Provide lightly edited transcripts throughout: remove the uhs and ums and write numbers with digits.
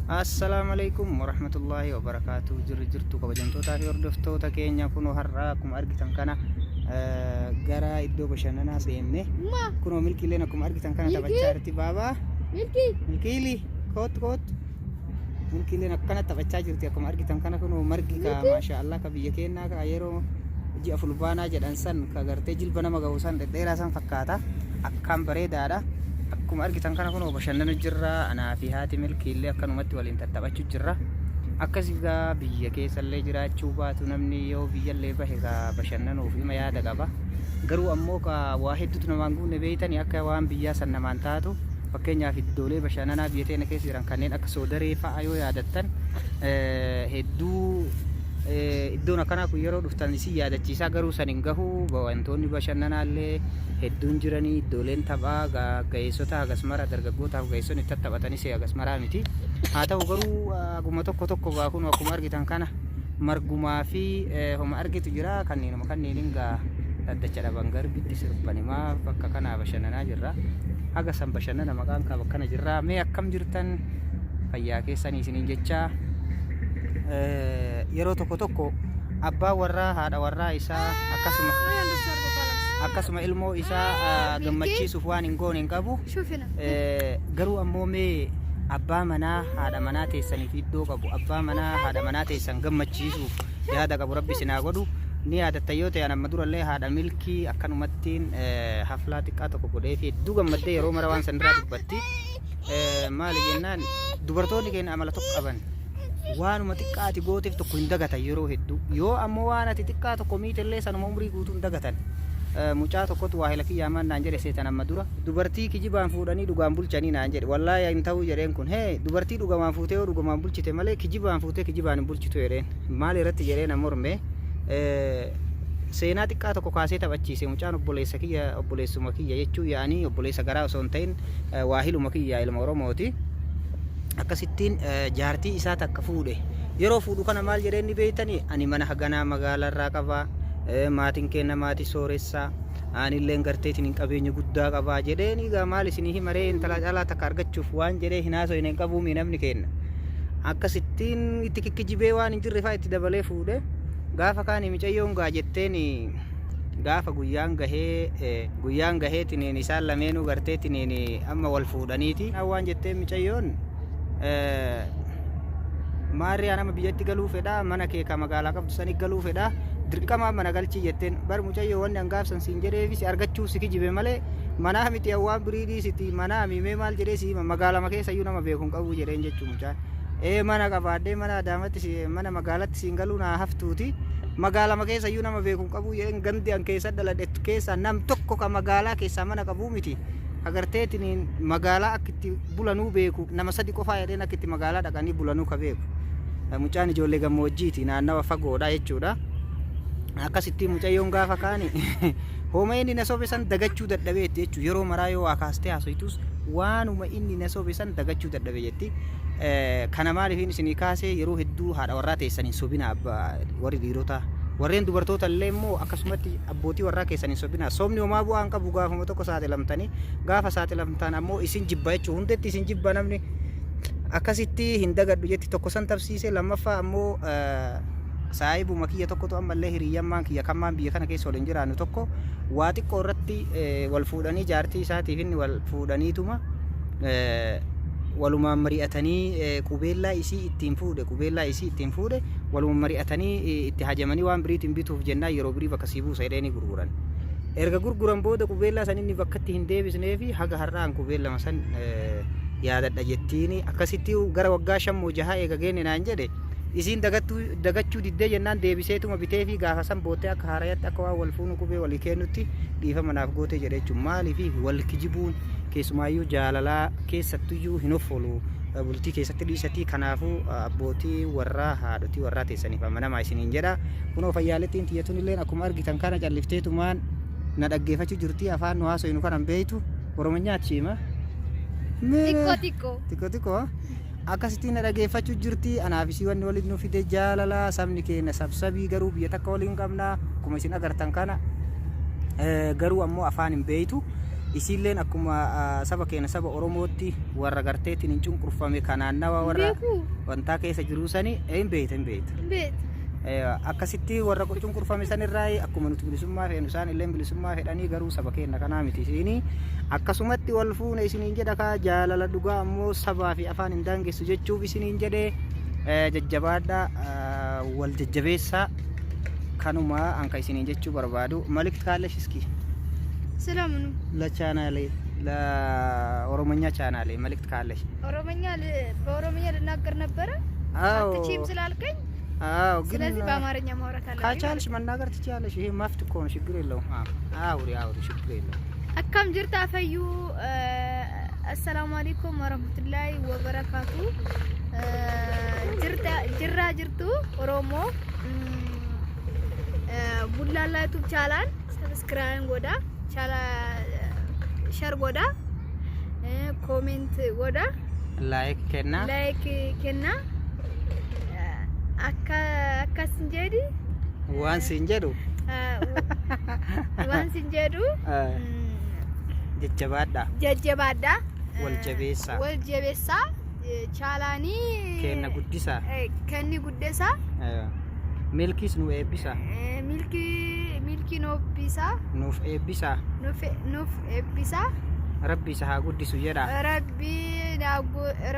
Assalaamu alaikum warahmatullaahi wabarakaatu. Jirri jirtu kabajamtootaa fi hordoftoota keenya, kunoo har'a akkuma argitan kana gara iddoo bashannanaa seenne. Kunoo Milkiileen akkuma argitan kana taphachaa jirti, baabaa. Milkii. Milkiili, koottu koottu. Milkiileen akkana taphachaa jirti akkuma argitan kana. Kunoo margi ka maasha Allah ka biyya keenyaa ka yeroo ji'a Fulbaanaa jedhan san ka gartee jilba nama gahu san dhedheeraa san fakkaata. Akkaan bareedaadha. Akkuma argitan kana kunoo bashannanu jirra. Anaa fi haati Milkiillee akkanumatti waliin tattaphachuu jirra. Akkas egaa biyya keessallee jiraachuu baatu, namni yoo biyyallee bahe ka bashannanuuf ima yaada qaba. Garuu ammoo ka waa hedduutu namaan guunne beeytani, akka waan biyyaa san namaan taatu. Fakkeenyaaf, iddoolee bashannanaa biyya teenya keessa jiran kanneen akka Soodaree fa'a yoo yaadattan, hedduu iddoon akkanaa kun yeroo dhuftan isin yaadachiisaa, garuu san hin gahu. Wantoonni bashannanaallee hedduun jiranii, iddooleen taphaa ga'eessota hagas mara dargaggootaaf ga'eessonni itti taphatanis hagas maraa miti. Haa ta'u garuu aguma tokko tokko gaa kun akkuma argitan kana margumaa fi homa argitu jira, kanneenuma kanneeniin gaa dhaddacha dhaban garbitti sirbanimaa bakka kanaa bashannanaa jirra. Haga san bashannana maqaan kaa bakkana jirra. Mee akkam jirtan, fayyaa keessanii isiniin jechaa, yeroo tokko tokko abbaa warraa haadha warraa isaa akkasuma ilmoo isaa gammachiisuuf waan hin goone hin qabu. شوف هنا. Garuu ammoo mee abbaa manaa haadha manaa teessaniif iddoo qabu, abbaa manaa haadha manaa teessan gammachiisuuf yaada qabu Rabbi isin haa godhu. Ni yaadatta yoo ta'e, amma durallee haadha Milkii akkanumattiin haflaa xiqqaa tokko godhee fi hedduu gammaddee yeroo mara waan san irraa dubbatti. Maali jennaan, dubartoonni keenya amala tokko qaban, waanuma xiqqaa ati gooteef tokko hin dagatan yeroo hedduu. Yoo ammoo waan ati xiqqaa tokko miitellee sanuma umrii guutuu hin dagatan. Mucaa tokkotu waa hila kiyyaa maal naan jedhe seetan amma dura? "Dubartii kijibaan fuudhanii dhugaan bulchanii," naan jedhe. "Wallaahi hin ta'uu," jedheen. "Kun hee, dubartii dhugamaan fuutee yoo dhugamaan bulchite malee kijibaan fuutee kijibaan hin bulchitu," jedheen. "Maal irratti?" jedhee na morme. Seenaa xiqqaa tokko kaasee taphachiise. Mucaan obboleessa kiyya, obboleessuma kiyya jechuu yaa'anii, obboleessa garaa osoo hin ta'in waa hiluma kiyya, ilma Oromooti. Akkasittiin jaartii isaa takka fuudhe. Yeroo fuudhu kana maal jedheen ni beeytanii? "Ani mana haganaa magaalarraa qabaa, maatiin keenya maatii sooressaa, anilleen garteetiin hin qabeenya guddaa qabaa," jedheen. Egaa maal isinii himaree, intala caalaa takka argachuuf waan jedhee hin haasoyne hin qabuumi namni kenna. Akkasittiin itti kikkijibee waan hin jirre fa'aa itti dabalee fuudhe. Gaafa kaani micayyoon gaa jetteen, gaafa guyyaan gahee, guyyaan gaheetiniin isaan lameenuu garteetiniin amma wal fuudhaniiti. Waan jetteen micayyoon, "Maarri nama biyyatti galuu fedhaa, mana kee ka magaalaa qabdu sani galuu fedhaa, dirqama mana galchii," jetteen. "Bar mucayyoo, wanni hangaafsan siin jedheefi si argachuuf si kijibe malee manaa miti, waan birii dhiisiti, manaa miimee maal jedhee si hima, magaalama keessa iyyuu nama beeku hin qabu," jedheen jechuu mucaan. "Ee, mana qabaadhee mana Adaamatti, mana magaalatti siin galuu naa haftuuti, magaalama keessa iyyuu nama beeku hin qabu," jedheen. "Gandi an keessa dhaladhe keessaa nam tokko ka magaalaa keessaa mana qabuu miti, agarteetiniin magaalaa akka itti bulanuu beeku nama sadi qofaa," jedheen. Akka itti magaalaa dhaqanii bulanuu ka beeku. Mucaan ijoollee gammoojjiiti, naannawa fagoodha jechuudha. Akkasitti mucayyoon gaafa kaani hooma inni na sobe san dagachuu dadhabeetti jechuudha. Yeroo maraa yoo waa kaastee haasoytus, "Waanuma inni na sobe san dagachuu dadhabe," jetti. Kana maaliif isinii kaasee? Yeroo hedduu haadha warraa teessan hin sobina warri dhiirotaa. Warreen dubartoota illee immoo akkasumatti abbootii warraa keessan hin sobina. Sobni homaa bu'aa hin qabu, gaafuma tokko saaxilamtanii, gaafa saaxilamtan ammoo isin jibba jechuudha. Hundatti isin jibba namni. Akkasitti "Hin dagadhu," jetti. Tokko san tabsiise. Lammaffaa ammoo saayibuma kiyya tokkotu, ammallee hiriyyammaan kiyya kammaan biyya kana keessa waliin jiraannu tokko, waa xiqqoo irratti wal fuudhanii, jaartii isaatiif inni wal fuudhaniituma walumaan mari'atanii qubeellaa isii ittiin fuudhe, qubeellaa isii ittiin fuudhe walumaan mari'atanii itti hajamanii waan biriitiin bituuf jennaan, "Yeroo birii bakka sii buusa," jedhanii gurguran. Erga gurguran booda qubeellaa san inni bakkatti hin deebisnee fi haga har'aan qubeellama san yaadadha jettiini. Akkasitti gara waggaa 5 moo 6 eega geenne naan jedhe. Isiin dagachuu diddee jennaan deebiseetuma bitee fi gaafa san boottee akka haarayatti, akka waan wal fuunu qubee walii kennutti dhiifama naaf gootee jedhe jechuun. Maaliif wal kijibuun keessumaayyuu jaalalaa keessattuyyuu hin offolu, bultii keessatti dhiisatii. Kanaafuu abbootii warraa, haadhotii warraa teessaniif amanamaa isiniin jedha. Kunoo fayyaalettiin tiyyatuun illeen akkuma argitan kana callifteetumaan na dhaggeeffachuu jirti. Afaan nu haasoynu kanan beeytu Oromonyaati shiima. Xiqqoo xiqqoo. Xiqqoo xiqqoo akkasitti na dhageeffachuu jirti. Anaaf isii wanni waliin nu fide jaalala. Sabni keenya sabsabii, garuu biyya takka waliin qabna akkuma isin agartan kana. Garuu ammoo afaan hin beeytu. Isiilleen akkuma saba keenya saba Oromootti warra garteetiin hin cunqurfame ka naannawa warra Beekuu? wantaa keessa jiruu sani hin beeyta hin beeyta. Hin beektu. Akkasitti warra cunqurfame sanirraa akkuma nuti bilisummaa feenu isaan illee bilisummaa fedhanii garuu saba keenya kanaa miti isiinii akkasumatti wal fuune isiniin jedha kaa jaalala dhugaa ammoo sabaa fi afaan hin daangessu jechuuf isiniin jedhe jajjabaadha wal jajjabeessaa kanuma anka isiniin jechuu barbaadu malikt kaallesh iski ስለምኑ ለቻናሌ ለኦሮሞኛ ቻናሌ መልእክት ካለሽ? ኦሮሞኛ በኦሮሞኛ ልናገር ነበረ አዎ አትችይም ስላልከኝ አዎ። ግን ስለዚህ በአማርኛ ማውራት አለብኝ። ካቻልሽ መናገር ትችያለሽ። ይሄ መፍት እኮ ነው፣ ችግር የለውም። አውሪ አውሪ፣ ችግር የለውም። Akkam jirta fayyuu assalaamu alaikum warahmatullahi wabarakaatu jirta jirraa jirtu Oromoo Bullaallaa YouTube channel subscribe godha share godha comment godha like kenna like kenna akka akkas jedhi waan siin jedhu waan sin jedhu jajjabaadha jajjabaadha wal jabeessaa wal jabeessaa chaalanii kenna guddisaa kenni guddisaa milkiis nu eebbisa milkii milkii nuuf nuuf eebbisa nuuf eebbisa rabbi isa haa guddisu jedha rabbi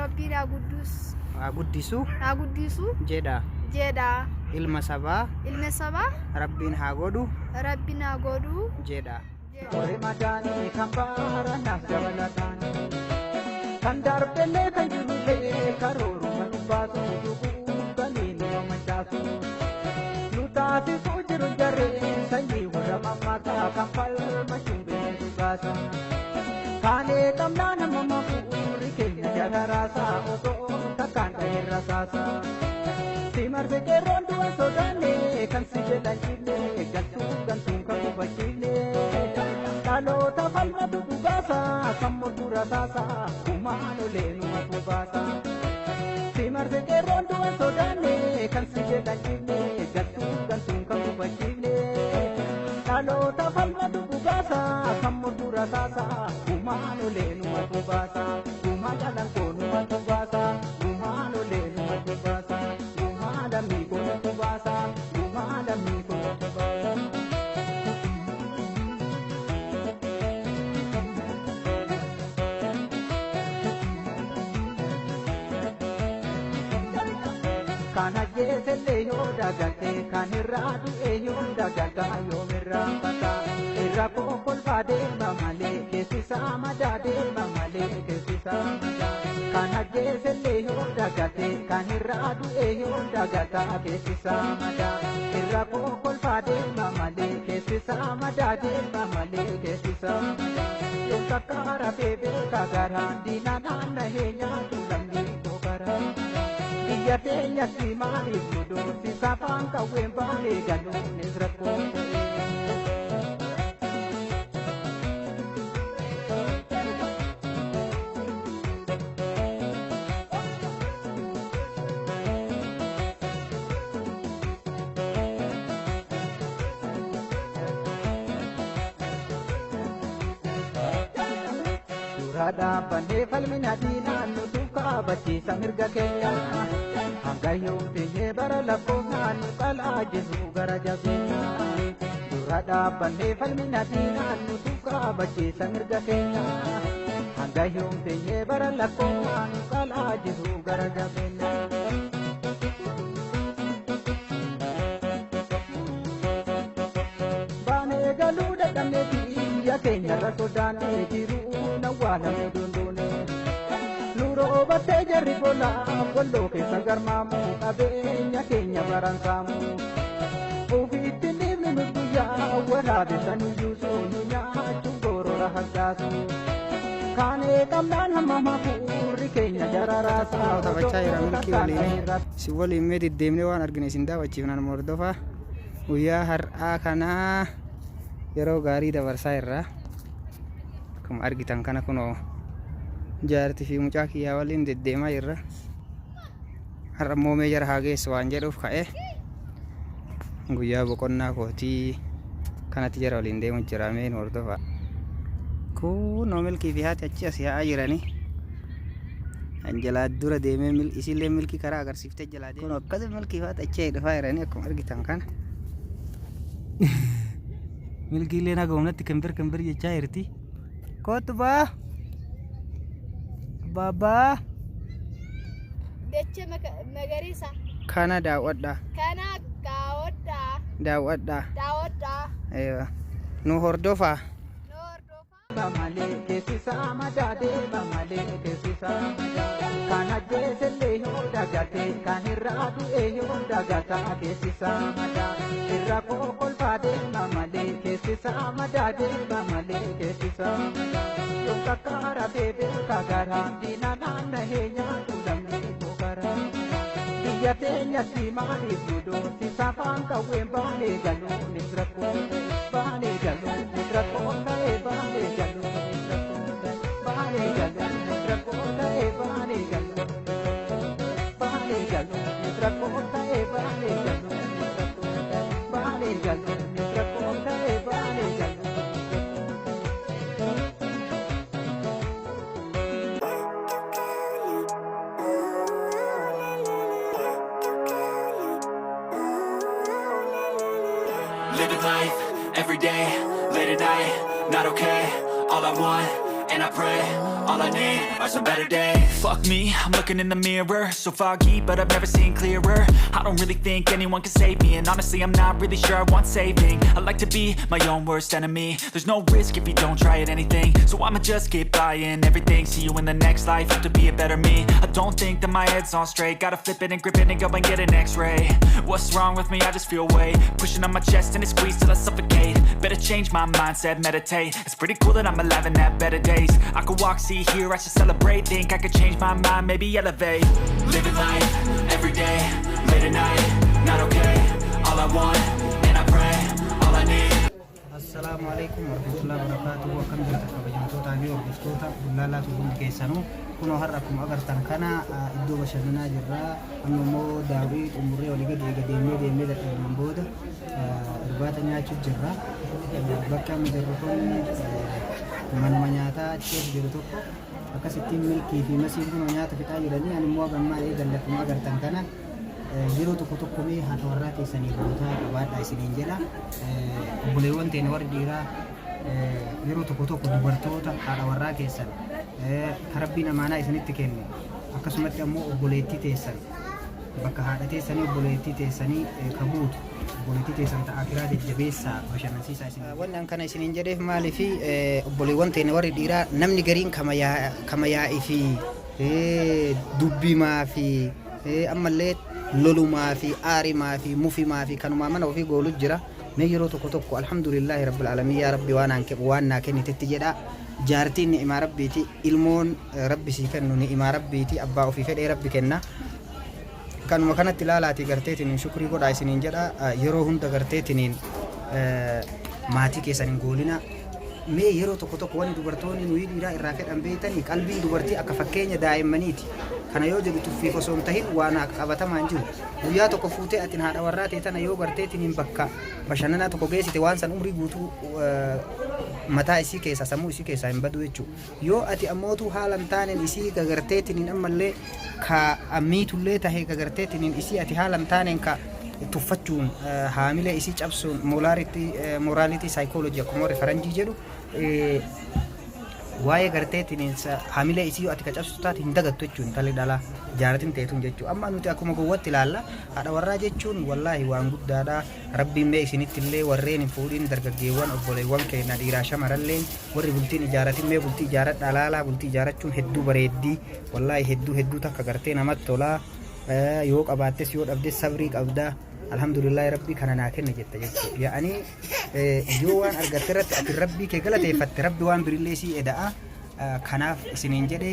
rabbi naa guddus haa guddisu naa guddisu jedha jedha ilma sabaa ilma sabaa rabbiin haa godhu rabbi naa godhu jedha. Warri madaanii kan baaranaaf dabalataan kan darbellee kan jirullee karooruma nu baasu duguuganii nu mancaatu nu taasisuu jiru jarreen sanyii warra mammaakaa kan falmachuun bineensu baasa. Kaanee qabnaa nama mafuurri keenya jalaraasaa osoo takkaan ta'erra saasa. Si marse qeerroon du'a sodaanne kan si jedhan jille galtuu gantuun kan hubachiifne. Dhaloota falmatu dhugaasa kan mormu rasaasa gumaan olee numatu baasa. Si marse qeerroon du'a sodaanne kan si jedhan jille galtuu gantuun kan hubachiifne. Dhaloota falmatu dhugaasa kan mormu rasaasa gumaan olee numatu baasa. Gumaa calanqoo numatu baasa gumaan olee numatu baasa. Gumaa lammii koo numatu baasa gumaa lammii koo numatu baasa. Kan ajjeesellee yoo dagate kan irraa du'e yoo dagata yoomirraa fata irra kolfaa deema malee keessi isaa madaa deema malee keessi isaa madaa. Kan ajjeesellee yoo dagate kan irraa du'e yoo dagata keessi isaa madaa irra kolfaa deema malee keessi isaa madaa deema malee keessi isaa madaa. Yoo takka rafee beeka garaan diina naanna'ee nyaatu lammii koo garaa. Biyya teenyatti maaliif nu doorsisa afaan qawween baanee galuunis rakkoo ta'e. Dura dhaabbannee falmina diinaan nu kaabachiisa mirga keenya. Hanga yoom teenyee bara lakkoofnaan nu qalaa jiru gara jabeenya. Dura dhaabbannee falmina diinaan nu kaabachiisa mirga keenya. Hanga yoom teenyee bara lakkoofnaan nu qalaa jiru gara jabeenya. Baanee galuu dadhabnee biyya keenyarra sodaannee jiru nawwaalamuu dondoone. Nu roobattee jarri golaa walloo keessa garmaamu qabeenya keenya baransaamu. Ofiitti dhiibni nu guyyaa waraabessa nu yuusu nu nyaachuun gorora harkaasu. Kaanee qabnaan hamma hafuurri keenya jararaasaa. Taphachaa jira milkii waliin. Isin waliin mee deddeemnee waan argine isin daawwachiifnan hordofaa. Guyyaa har'aa kanaa yeroo gaarii dabarsaa irraa. Akkuma argitan kana kunoo jaartii fi mucaa kiyyaa waliin deddeemaa jirra. Har'a immoo mee jara haa geessu waan jedhuuf ka'e guyyaa boqonnaa kootii kanatti jara waliin deemu jira mee nu hordofaa. Kunoo Milkii fi haati achi as yaa'aa jiranii. Kan jalaa dura deemee isiillee Milkii karaa agarsiiftee jalaa deemee. Kun akkasi Milkii fi haati achi dhufaa jiranii akkuma argitan kana. Milkiillee naga humnatti kimbir kimbir jechaa jirti. Kootu baa. Baabaa. Dachee magariisa. Kana daawwadhaa. Kana daawwadhaa. Daawwadhaa. Daawwadhaa. Eewa. Nu hordofaa. Nu hordofaa. Malee keessisaa madaa deema malee keessisaa madaa. Kan ajjeesellee yoo dagate kan irraa du'e yoo dagata keessisaa madaa. Irra koo kolfaa deema malee keessisaa madaa deema malee keessisaa madaa. Yoo kakkaara beebeeka garaa diina naanna'ee nyaatu lammii koo garaa. Biyya teenyatti maaliif nu doorsisa afaan qawween baanee galuunis rakkoo ta'e baanee galuunis rakkoo ta'e baanee galuunis rakkoo ta'e baanee galuunis rakkoo ta'e baanee galuunis baanee galuunis rakkoo ta'e baanee galuunis rakkoo ta'e baanee galuunis rakkoo ta'e baanee galuunis rakkoo ta'e. Living life every day, late at night, not okay. All I want, and I pray, all I need are some better days. Fuck me, I'm looking in the mirror, so foggy, but I've never seen clearer. I don't really think anyone can save me, and honestly, I'm not really sure I want saving. I like to be my own worst enemy. There's no risk if you don't try at anything, so I'ma just keep buying everything. See you in the next life, have to be a better me. I don't think that my head's on straight. Gotta flip it and grip it and go and get an x-ray. What's wrong with me? I just feel weight pushing on my chest and it squeezed till I suffocate. Better change my mindset, meditate. It's pretty cool that I'm alive and have better days. I could walk, see, hear, I should celebrate. Think I could change my mind, maybe elevate. Living life, every day, late at night, not okay. All I want, and I pray, all I need. Assalaamu alaikum warahmatullahi wabarakatuh. Akkam jirtan kabajamtootaa fi hordoftoota Bullaalaa hundi keessanuu? Kunoo har'a akkuma agartan kana iddoo bashannanaa jirra. Amma immoo daawwii xumurree olii gadi eega deemnee deemnee dadhabneen booda irbaata nyaachuu jirra. Bakki amma jirru kun manuma nyaataa achi keessa jiru tokko. Akkasittiin Milkii fi Masiin kunoo nyaata fixaa jiranii, ani immoo gammaa eegalle. Akkuma agartan kana yeroo tokko tokko mee haadha warraa keessanii gootaa qabaadhaa isiniin jedha. Obboleewwan teenya warri dhiiraa, yeroo tokko tokko dubartoota haadha warraa keessan ka Rabbiin amaanaa isinitti kenne, akkasumatti ammoo obboleettii teessan, bakka haadha teessanii obboleettii teessanii ka buutu obboleettii teessan ta'a akiraa jajjabeessaa bashannansiisaa isin. Wanni an kana isiniin jedheef maaliifi, obboleewwan teenya warri dhiiraa namni gariin kama yaa'ii fi dubbimaa fi ammallee lolumaa fi aarimaa fi mufimaa fi kanumaa mana ofii goolu jira. Mee yeroo tokko tokko alhamdulillaahi rabbil aalamiin, yaa Rabbi waan naa kennitetti jedha. Jaartiin ni'imaa Rabbiiti, ilmoon Rabbi sii kennu ni'imaa Rabbiiti, abbaa ofii fedhee Rabbi kenna. Kanuma kanatti ilaalaatii garteetiniin shukrii godhaa isiniin jedha. Yeroo hunda garteetiniin maatii keessan hin goolina. Mee yeroo tokko tokko wanni dubartoonni nuyi dhiiraa irraa fedhan beektanii, qalbiin dubartii akka fakkeenya daa'immaniiti. Kana yoo jedhu tuffiif osoo hin tahin waan akka qabatamaan jiru. Guyyaa tokko fuutee atin haadha warraa ta'e tana yoo garteetiniin bakka bashannanaa tokko geessite, waan san umrii guutuu mataa isii keessaa, sammuu isii keessaa hin badu jechuudha. Yoo ati ammootuu haala hin taaneen isii gagarteetiniin ammallee ka miitullee tahee gagarteetiniin isii ati haala hin taaneen ka tuffachuun, haamilee isii cabsuun, morality psychology akkuma warri faranjii jedhu, waa'ee garteetiniin haamilee isii yoo ati ka cabsitu taate hin dagattu jechuun intalli dhalaa jaaratin teetun jechuudha. Amma nuti akkuma gowwatti ilaalla. Haadha warraa jechuun wallaahi waan guddaadha. Rabbiin mee isinitti illee warreen hin fuudhin, dargaggeewwan obboleewwan keenya dhiiraa shamaralleen warri bultiin ijaaratin, mee bultii ijaaradhaa laalaa. Bultii ijaarachuun hedduu bareeddii, wallaahi hedduu hedduu takka gartee namatti tolaa. Yoo qabaattes yoo dhabdes sabrii qabdaa, alhamdulillahi Rabbii kana naa kenne jetta jechuudha. Yaa'anii yoo waan argatte irratti ati Rabbii kee galateeffatte, Rabbi waan birillee sii eda'a. Kanaaf isiniin jedhe,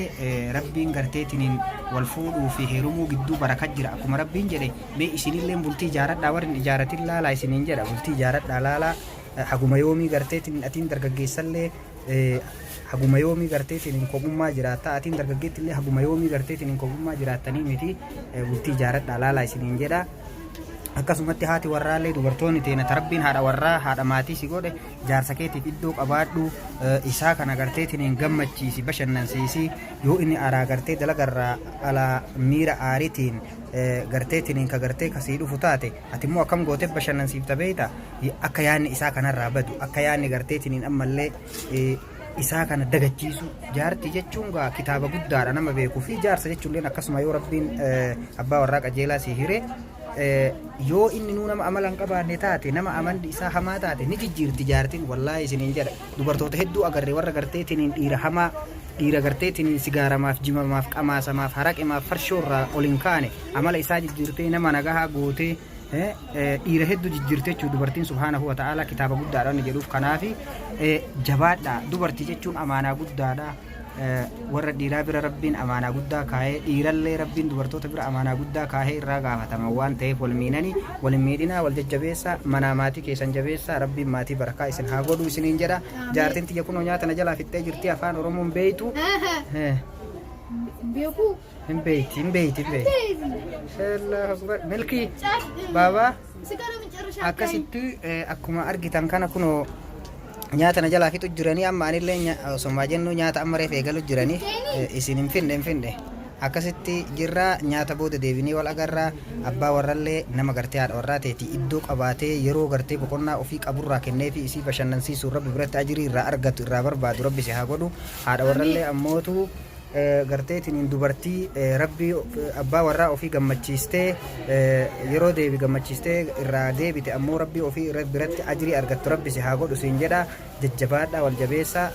Rabbiin garteetiniin wal fuudhuu fi heerumuu gidduu barakat jira akkuma Rabbiin jedhe. Mee isinilleen bultii ijaaradhaa, warri hin ijaaratin laalaa isiniin jedha, bultii ijaaradhaa laalaa. Haguma yoomii garteetiin atiin dargaggeessallee haguma yoomii garteetiin kophummaa jiraatta? Atiin dargaggeettillee haguma yoomii garteetiin kophummaa jiraattanii miti? Bultii ijaaradhaa laalaa isiniin jedha. Akkasumatti haati warraallee dubartoonni teena ta Rabbiin haadha warraa haadha maatii si godhe jaarsa keetiif iddoo qabaadhu, isaa kana garteetiniin gammachiisi, bashannansiisi. Yoo inni araa gartee dalagarraa alaa miira aaritiin garteetiniin ka gartee kasii dhufu taate, ati immoo akkam gooteef bashannansiifta beeyta? Akka yaanni isaa kanarraa badu, akka yaanni garteetiniin ammallee isaa kana dagachiisu. Jaartii jechuun gaa kitaaba guddaadha nama beekuu fi jaarsa jechuun akkasuma. Yoo Rabbiin abbaa warraa qajeelaa si hire, yoo inni nuu nama amala hin qabaanne taate, nama amalli isaa hamaa taate, ni jijjiirti jaartiin. Wallaahi isiniin jedha, dubartoota hedduu agarre warra garteetiniin dhiira hamaa, dhiira garteetiniin sigaaramaaf, jimamaaf, qamaasamaaf, haraqemaaf, farshoorraa ol hin kaane amala isaa jijjiirtee nama nagahaa gootee dhiira hedduu jijjiirte jechuudha dubartiin. Subhaanahu wa ta'ala kitaaba guddaadha inni jedhuuf kanaafi. Jabaadha, dubartii jechuun amaanaa guddaadha. Warra dhiiraa bira Rabbiin amaanaa guddaa kaahee, dhiirallee Rabbiin dubartoota bira amaanaa guddaa kaahee irraa gaafatama waan ta'eef, wal miinani wal hin miidhinaa, wal jajjabeessaa, manaa maatii keessan jabeessaa. Rabbiin maatii barakaa isin haa godhu isiniin jedha. Jaartiin tiyya kunoo nyaata na jalaa fixxee jirti. Afaan Oromoon beeytu? Beeku. Hin beeyti, hin beeyti, hin beeyti. Allahu akbar. Milkii baabaa. Akkasitti akkuma argitan kana kunoo nyaata na jalaa fixu jiranii. Amma anillee osuma jennu nyaata amma reef eegalu jiranii. Isin hin finne, hin finne. Akkasitti jirra. Nyaata booda deebinee wal agarra. Abbaa warrallee nama gartee haadha warraa teeti iddoo qabaatee yeroo gartee boqonnaa ofii qaburraa kenneefi isii bashannansiisuun Rabbi biratti ajirii irraa argatu irraa barbaadu Rabbi si haa godhu. Haadha warrallee ammootu garteetiin dubartii Rabbi abbaa warraa ofii gammachiistee yeroo deebi gammachiistee irraa deebite ammoo Rabbi ofii biratti ajirii argattu Rabbi si haa godhu siin jedha. Jajjabaadha, wal jabeessa.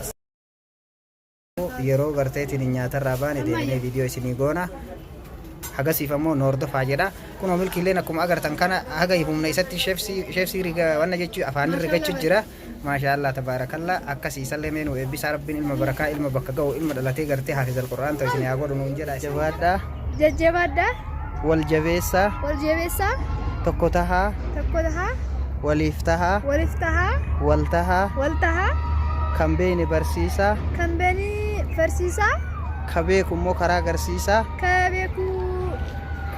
Yeroo garteetiin nyaatarraa baane deebinee viidiyoo isinii goona. Hagasiif ammoo nu hordofaa jedha. Kunoo Milkiilleen akkuma agartan kana haga humna isatti sheefsii riga wanna jechuu afaanin rigachuu jira. Maashaa Allah, tabaarakallaa. Akkasii isallee mee nu eebbisaa. Rabbiin ilma barakaa, ilma bakka ga'u, ilma dhalatee gartee haafizal Qur'aan ta'u isin haa godhu nuun jedha. Jabaadhaa. Jajjabaadhaa. Wal jabeessaa. Wal jabeessaa. Tokko tahaa. Tokko tahaa. Waliif tahaa. Waliif tahaa. Wal tahaa. Wal tahaa. Kan beeyne barsiisaa. Kan beeni barsiisaa. Ka beeku immoo karaa agarsiisaa. Ka beeku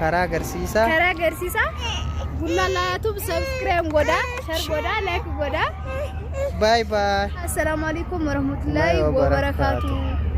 karaa agarsiisaa. Karaa agarsiisaa. Bullaalaa Tube subscribe godhaa, share godhaa, like godhaa. Bye bye. Assalaamu alaikum warahmatullahi wabarakaatuh.